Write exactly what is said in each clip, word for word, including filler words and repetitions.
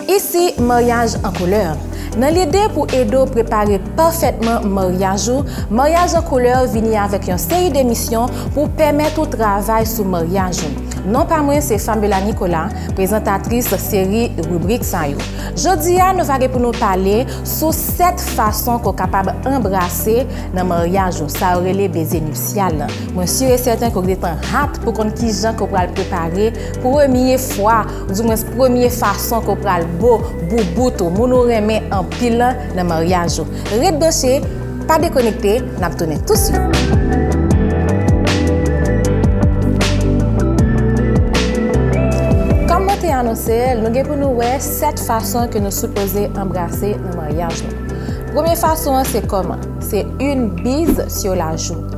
Isi, maryaj an koulè. Nan lide pou ede w prepare pafètman maryaj ou, Maryaj an koulè vini avèk yon seri de misyon pou pèmèt ou travay sou maryaj ou. Non pa mwen se Fabiola Nicolas, prezantatris seri ribrik sa yo. Jodi a, nou va gen pou nou pale sou sèt fason ke w kapab anbrase nan maryaj ou, sa yo rele beze nipsyal lan. Mwen si e sèten ke w gentan hat pou konn kijan ke w pral prepare premye fwa, oudimwens premye fason ke w pral bo boubout ou, moun ou renmen anpil lan nan maryaj ou. Ret branche, pa dekonekte, n ap tounen touswit. Kòm mwen te anonse l, nou gen pou nou wè sèt fason ke nou sipoze anbrase nan maryaj nou. Premye fason an se kòman? Se une bise sur la joue.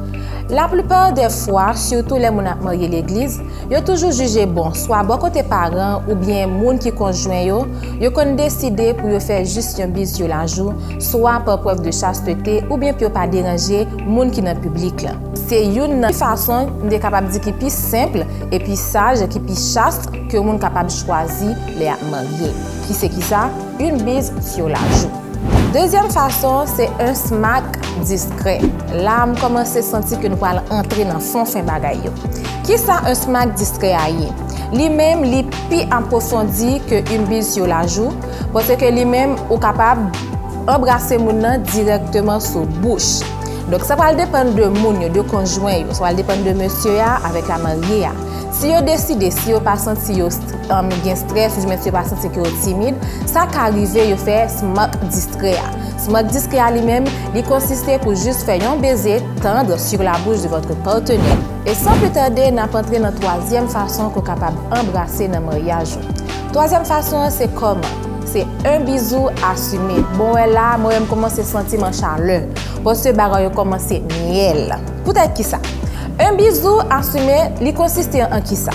Laplipa dè fwa, sitou lè moun ap marye legliz, yo toujou jije bon, swa bò kote paran oubyen moun ki konjwen yo, yo konn deside pou yo fè jis yon bise sur la joue, swa pa prèv de chastete oubyen pou yo pa deranje moun ki nan piblik lan. Se youn nan fason, m te kapab di, ki pi senp e pi saj, ki pi chas ke yon moun kapab chwazi lè y ap marye. Ki se kisa? Une bise sur la joue. Dezyèm fason, se un smack discret. La, m kòmanse santi ke nou pral antre nan fon fen bagay yo. Kisa un smack discret a ye? Li menm, li pi apwofondi ke une bise sur la joue, paske li menm, ou kapab anbrase moun nan dirèkteman sou bouch. Donk, sa pral depann de moun yo, de konjwen yo, sa pral depann de mesye a avèk la marye a. Si yo deside, si yo pa santi yo, um, gen strès, oudimwens si yo pa santi ke yo timid, sa ka rive yo fè smack discret a. Smack discret a li menm, li konsiste pou jis fè yon beze tendre sur la bouche de votre partenaire. E san pli tade, n ap antre nan twazyèm fason ke w kapab anbrase nan maryaj ou. Twazyèm fason an se kòman? Se un bisou assumé. Bon, wè la, mwen menm kòmanse santi m an chalè. Paske bagay yo kòmanse myèl. Poutèt kisa? Un bisou assumé, li konsiste an kisa?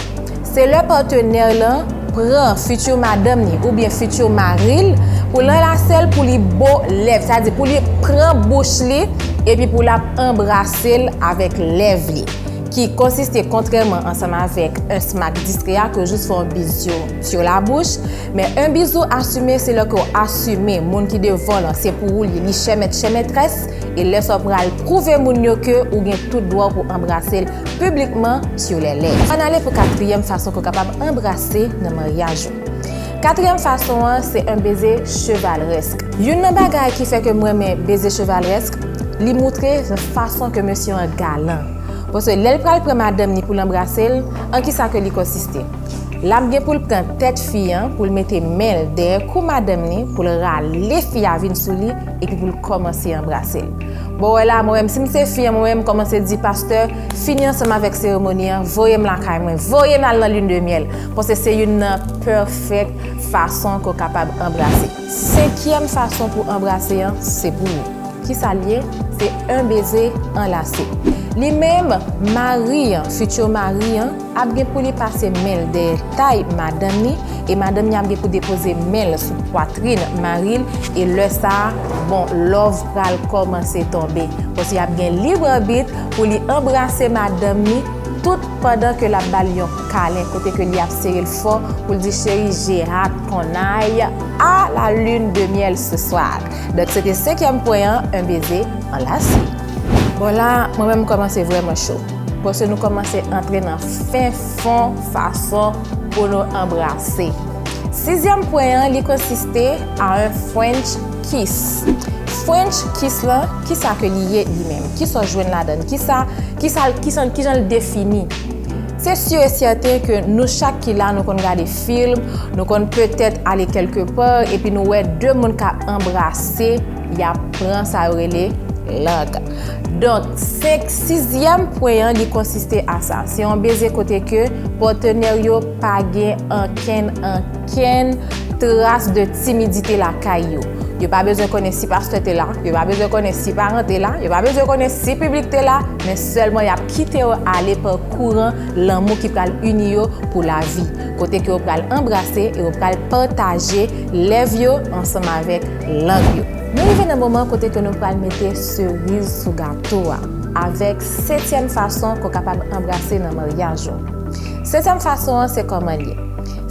Se lè patenè lan pran fiti madanm li oubyen fiti mari l pou l anlase l, pou li bo lèv, sètadi pou li pran bouch li epi pou l ap anbrase l avèk lèv li, ki konsiste kontrèman ansanm avèk un smack discret a ke jis fè yon bisou sur la bouche, men un bisou assumé se lè ke w asime moun ki devan w lan se pou ou li, li chè mèt chè mètrès, e lè sa w pral pwouve moun yo ke ou gen tout dwa pou anbrase l piblikman sur les lèvres. Ann ale pou katriyèm fason ke w kapab anbrase nan maryaj ou. Katriyèm fason an se un baiser chevaleresque. Youn nan bagay ki fè ke m renmen beze chevaleresque, li moutre fason ke mesye an galan. Paske lè l pral pran madanm ni pou l anbrase l, an kisa ke li konsiste? L ap gen pou l pran tèt fi an, pou l mete men l dèyè kou madanm ni, pou l rale fi a vin sou li, epi pou l kòmanse anbrase l. Bon, wè la, mwen menm, si m se fi an, mwen menm, m kòmanse di pastè, fini ansanm avèk seremoni an, voye m lakay mwen, voye m al nan lune de miel. Paske se youn nan perfect fason ke w kapab anbrase. Senkyèm fason pou anbrase an, se pou ou. Kisa l ye? Se un baiser enlacé. Li menm, mari an, fiti mari an, ap gen pou li pase men l dèyè tay madanm ni, e madanm ni ap gen pou depoze men l sou pwatrin mari l, e lè sa a, bon, love pral kòmanse tonbe. Paske y ap gen lib anbit pou li anbrase madanm ni, tout pandan ke l ap ba l yon kalen, kote ke li ap sere l fò pou l di, chérie, j'ai hâte qu'on aille à la lune de miel ce soir. Donk, se te senkyèm pwen an, un baiser enlacé. Bon, la, mwen menm, m kòmanse vrèman cho. Paske nou kòmanse antre nan fen fon fason pou nou anbrase. Sizyèm pwen an, li konsiste a un French kiss. French kiss lan, kisa ke li ye li menm? Kisa w jwenn ladan l? Kisa, kisa, kisa, kijan l defini? Se si e sèten ke nou chak ki la, nou konn gade fim, nou konn petèt ale kèlke pa, epi nou wè de moun k ap anbrase, y ap pran sa yo rele lang. Donk, senk, sizyèm pwen an, li konsiste a sa. Se yon beze kote ke patenè yo pa gen ankenn, ankenn tras de timidite lakay yo. Yo pa bezwen konnen si pastè te la, yo pa bezwen konnen si paran te la, yo pa bezwen konnen si piblik te la, men sèlman y ap kite yo ale pa kouran lanmou ki pral ini yo pou lavi, kote ke yo pral anbrase e yo pral pataje lèv yo ansanm avèk lang yo. Nou rive nan moman kote ke nou pral mete seriz sou gato a, avèk setyèm fason ke w kapab anbrase nan maryaj ou. Setyèm fason an, se kòman l ye.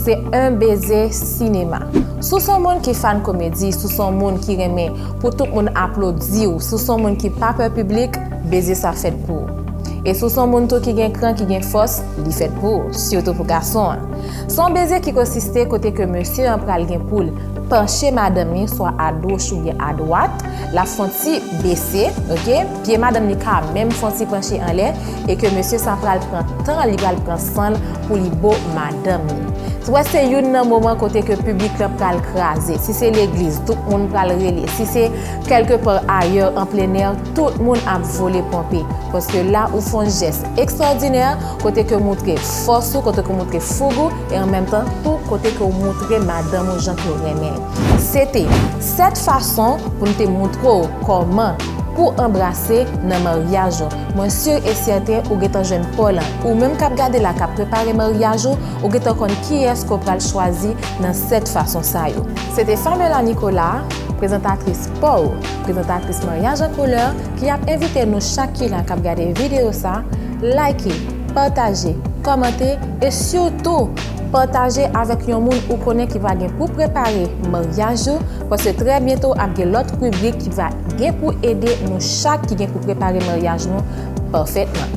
Se yon beze sinema. Si w se yon moun ki fan komedi, si w se yon moun ki renmen pou tout moun aplodi w, si w se yon moun ki pa pè piblik, beze sa fèt pou ou. E si w se yon moun tou ki gen kran, ki gen fòs, li fèt pou ou, sitou pou gason an. Se yon beze ki konsiste kote ke mesye an pral gen pou l panche madanm li, swa agoch oubyen adwat, l ap fè yon ti bese, oke? Pye madanm li ka menm fè yon ti panche anlè, e ke mesye sa pral pran tan, li pral pran san l pou li bo madanm li. Ou wè se youn nan moman kote ke piblik lan pral kraze. Si se legliz, tout moun pral rele. Si se kèlke pa ayè an plenè, tout moun ap vole ponpe. Paske la ou fè yon jès ekstwòdinè, kote ke w moutre fòs ou, kote ke w moutre foug ou, e an menm tan tou kote ke w moutre madanm ou jan ke w renmen l. Se te sèt fason pou n te moutre w kòman pou anbrase nan maryaj ou. Mwen si e sèten ou gentan jwenn pa w lan. Ou menm k ap gade la, k ap prepare maryaj ou, ou gentan konn kiyès ke w pral chwazi nan sèt fason sa yo. Se te Famela Nicolas, prezantatris pa w, prezantatris Maryaj an Koulè, ki ap envite nou chak ki la k ap gade videyo sa, like, pataje, kòmante e sitou pataje avèk yon moun ou konnen ki va gen pou prepare maryaj ou, paske trè byento ap gen lòt ribrik ki va gen pou ede nou chak ki gen pou prepare maryaj nou pafètman.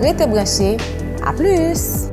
Rete branche, a plis!